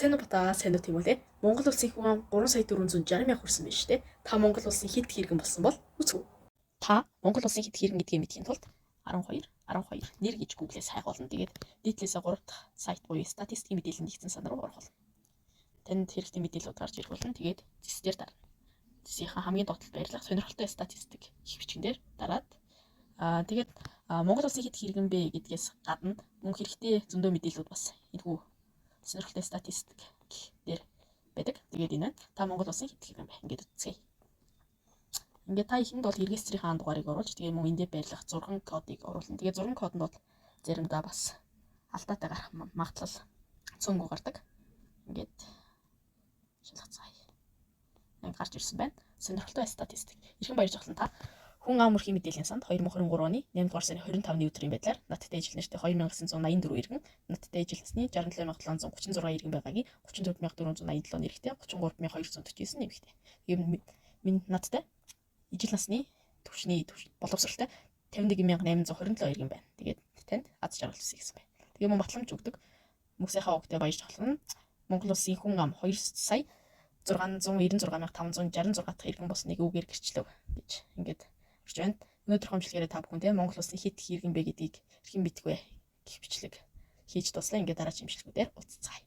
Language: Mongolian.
Сайн уу, Бата, сайн уу, тийм үү? Монгол улсын хүн ам 3 сая 460 мянга хүрсэн байна шүү дээ. Та Монгол улсын хэд иргэн болсон бол үзв. Та Монгол улсын хэд иргэн гэдгийг мэдэхийн тулд 12 12 нэр гэж Google-ээс хайх болно. Тэгээд дээдлээсээ 3 дахь сайт буюу статистикийн мэдээлэл нэгдсэн сан руу орох болно. Танд хэрэгтэй мэдээлэлүүд гарч ирэх болно. Тэгээд зэс дээр дарна. Зэсийнхаа хамгийн доод талд байрлах сонирхолтой статистик гэх бичгэн дээр дараад тэгээд Монгол улсын хэд иргэн бэ гэдгээс гадна мөн хэрэгтэй зөндөө мэдээллүүд бас энэхүү сонирхолтой статистик гэх дээр байдаг. Тэгээд энэ та Монгол улсын хэд иргэн бэ? Ингээд үзцгээе. Ингээд та эхэнд бол регистрийн дугаарыг оруулж, тэгээ мөн эндээ байрлах 6 кодыг оруулна. Тэгээ 6 код нь бол заримдаа бас алдаатай гарах магадлал цөөнгүй гардаг. Ингээд шалгацгаая. Ингээд гарч ирсэн байна. Сонирхолтой статистик. Эрхэм баяр жохлон, та хүн ам өрхийн мэдээллийн санд 2023 оны 8 дугаар сарын 25-ны өдрийн байдлаар надтай ижил нэртэй 2984 иргэн, надтай ижил насны 67736 иргэн байгаагийн 34,487 эрэгтэй, 33,249 эмэгтэй. Тэгээд минь надтай ижил насны түвшний боловсралтай 51,827 иргэн байна. Тэгээд танд аз жаргал хүсье гэсэн байна. Тэгээ мөн батламж өгдөг. Мөсийнхаа үгтэй баяр жохлон Монгол улсын хүн ам 2 сая 696,566 дахь иргэн болсныг үүгээр гэрчлэв гэж ингээд орж байна. Өнөөдрийн хэмжлэгээрээ та бүхэн те Монгол улсын хэд иргэн бэ гэдгийг эрхэн мэдгүй гэх бичлэг хийж дуслаа. Ингээд дараагийн бичлэгүүдээр уулзцгаая.